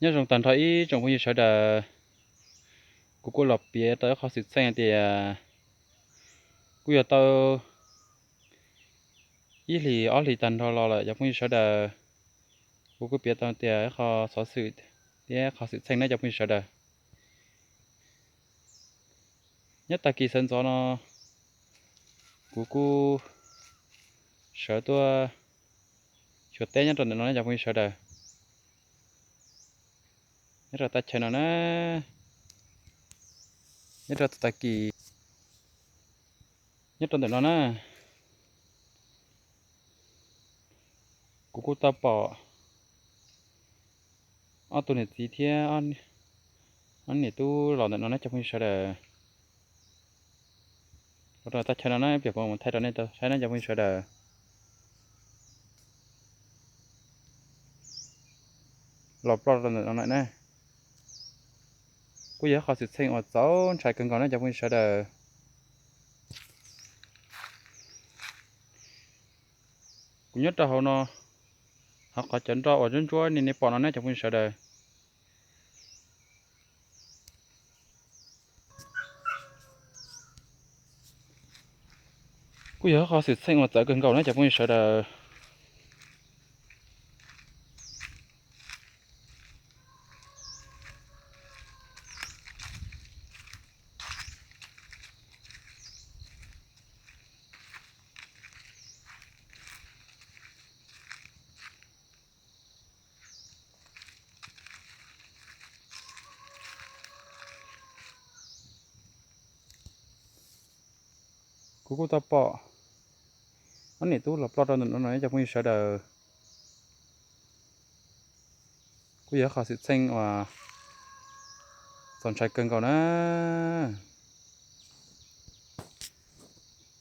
Nyob zoo tag nrho ib tsoom phooj ywg sawv daws, kuv kuj los piav tau ib qho xwm txheej hais tias kuj yog tau ib hlis ob hlis tag nrho los lawm cov phooj ywg sawv daws. Kuv kuj piav tau tias ib qho xov xwm thiab qhov xwm txheej nawb cov phooj ywg sawv daws. Nyob tag kis sawv ntxov no kuv kuj sawv tuaj xyuas teb nyob rau ntawm no nawb cov phooj ywg sawv daws. Nyob rau teb chaws no na, nyob rau tag kis, nyob rau ntawm no na, kuv kuj tau pom ob tug niam txiv thiab ob niam tub los ntawm no nawb cov phooj ywg sawv daws. Los rau teb chaws no na, ib pliag kuv mam thaij rau nej tau saib nawb cov phooj ywg sawv daws. Los ploj rau ntawm no lawm na. Kuj yog ib qho xwm txheej uas txaus ntshai kawg nkaus nawb cov phooj ywg sawv daws. Kuv nyob rau hauv no, hauv qhov cov nroj uas ntsuab ntsuab nej pom no nawb cov phooj ywg sawv daws. Kuj yog ib qho xwm txheej uas txawv kawg nkaus nawb cov phooj ywg sawv daws. Kuv kuj tau pom ob niam tub los ploj rau ntawm no no cov phooj ywg sawv daws. Kuj yog ib qho xwm txheej uas txaus ntshai kawg nkaus na.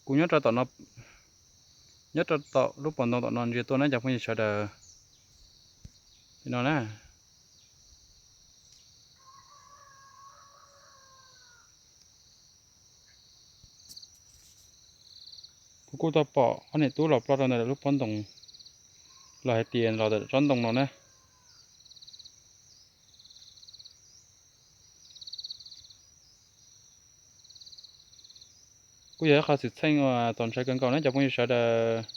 Kuv nyob rau tom no, nyob rau tom lub pas ntoo tom no ntsia tuaj na cov phooj ywg sawv daws. Li no na. Kuv kuj tau pom ob niam tub los ploj rau ntawm lub pob ntoo, los hais tias los ntawm tsob ntoo no na. Kuj yog ib qho xwm txheej uas txaus ntshai kawg nkaus na cov phooj ywg sawv daws.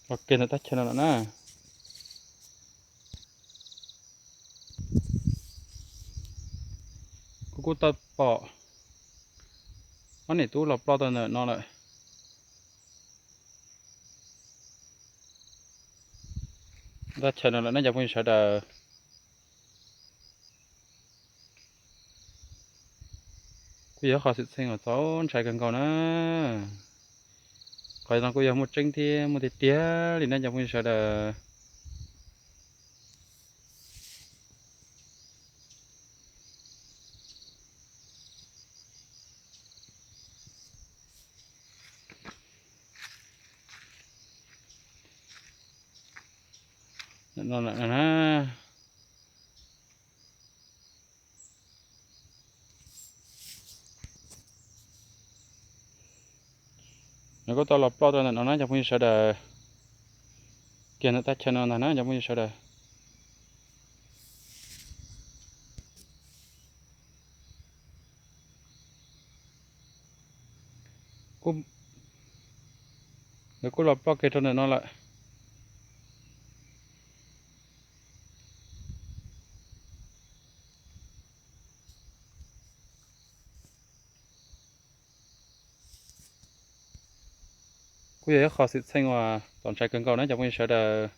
Los kiag ntawm teb chaws no lawm na. Kuv kuj tau pom ob niam tub los ploj tau ntawm no lawm. Teb chaws no lawm na cov phooj ywg sawv daws. Kuj yog qhov xwm txheej uas txaus ntshai kawg nkaus na. Qhov no kuj yog muaj tseeb thiab muaj tiag tiag li na cov phooj ywg sawv daws. Nws kuj tau los ploj rau ntawm no na cov phooj ywg sawv daws. Kiag ntawm teb chaws no ntag na cov phooj ywg sawv daws. Kuj, lawv kuj los ploj kiag rau ntawm no lawm. Kuj yog ib qho xwm txheej uas txaus ntshai kawg nkaus na cov phooj ywg sawv daws.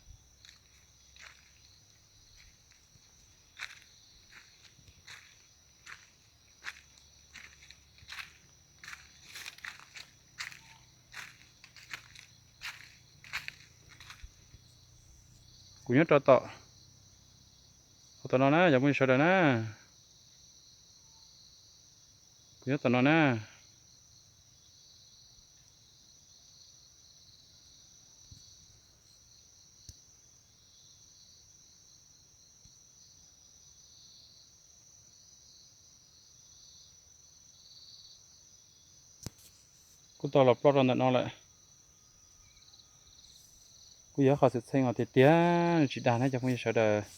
Kuv nyob rau tom hauv tom no na cov phooj ywg sawv daws na. Kuv nyob tom no na. Kuj tau los ploj rau ntawm no lawm. Kuj yog qhov xwm txheej os tiag tiag, nws tsis dag na cov phooj ywg sawv daws.